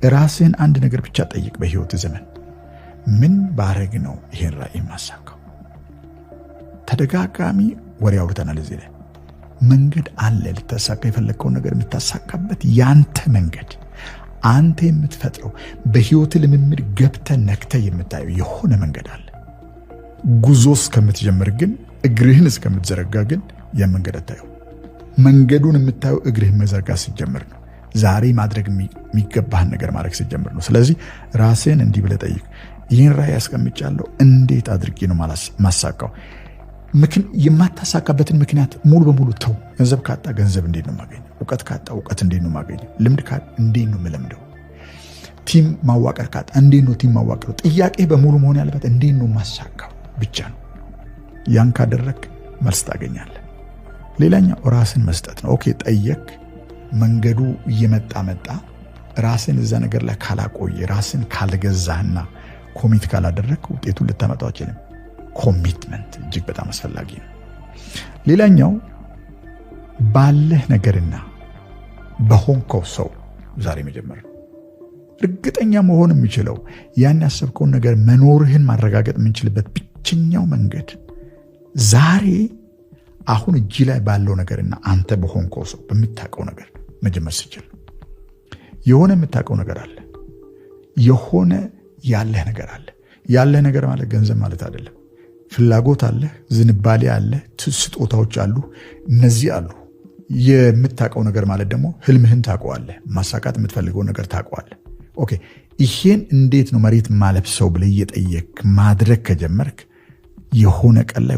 ራስህን አንድ ነገር ብቻ ጠይቅ። በህይወት ዘመን ምን ባረግ ነው ይሄን ራዕይ ማሳካው? ተደጋጋሚ ወሬ አውርተናል እዚህ ላይ። መንገድ አለ። ልታሳካ የፈለግከውን ነገር የምታሳካበት ያንተ መንገድ፣ አንተ የምትፈጥረው፣ በህይወት ልምምድ ገብተህ ነክተህ የምታየው የሆነ መንገድ አለ። ጉዞ እስከምትጀምር ግን፣ እግርህን እስከምትዘረጋ ግን ያን መንገድ አታየው። መንገዱን የምታየው እግርህን መዘርጋት ስትጀምር ነው። ዛሬ ማድረግ የሚገባህን ነገር ማድረግ ስትጀምር ነው። ስለዚህ ራስህን እንዲህ ብለህ ጠይቅ። ይህን ራዕይ አስቀምጫለሁ፣ እንዴት አድርጌ ነው ማሳካው? የማታሳካበትን ምክንያት ሙሉ በሙሉ ተው። ገንዘብ ካጣ ገንዘብ እንዴት ነው የማገኘው? እውቀት ካጣ እውቀት እንዴት ነው የማገኘው? ልምድ ካጣ እንዴት ነው የምለምደው? Team ማዋቀር ካጣ እንዴት ነው team ማዋቀረው? ጥያቄ በሙሉ መሆን ያለበት እንዴት ነው ማሳካው ብቻ ነው። ያን ካደረግክ መልስ ታገኛለህ። ሌላኛው ራስን መስጠት ነው። Okay፣ ጠየክ፣ መንገዱ እየመጣ መጣ። ራስን እዛ ነገር ላይ ካላቆየ፣ ራስን ካልገዛህና commit ካላደረግክ ውጤቱን ልታመጣው አትችልም። Commitment እጅግ በጣም አስፈላጊ ነው። ሌላኛው ባለህ ነገርና በሆንከው ሰው ዛሬ መጀመር ነው። እርግጠኛ መሆን የሚችለው፣ ያን ያሰብከውን ነገር መኖርህን ማረጋገጥ የምንችልበት ብቸኛው መንገድ ዛሬ አሁን እጅ ላይ ባለው ነገርና አንተ በሆንከው ሰው፣ በምታውቀው ነገር መጀመር ስትችል። የሆነ የምታውቀው ነገር አለ። የሆነ ያለህ ነገር አለ። ያለህ ነገር ማለት ገንዘብ ማለት አይደለም። ፍላጎት አለ፣ ዝንባሌ አለ፣ ስጦታዎች አሉ። እነዚህ አሉ። የምታውቀው ነገር ማለት ደግሞ ህልምህን ታውቀዋለህ። ማሳካት የምትፈልገውን ነገር ታውቀዋለህ። Okay፣ ይሄን እንዴት ነው መሬት ማለብሰው ብለህ እየጠየክ ማድረግ ከጀመርክ የሆነ ቀን ላይ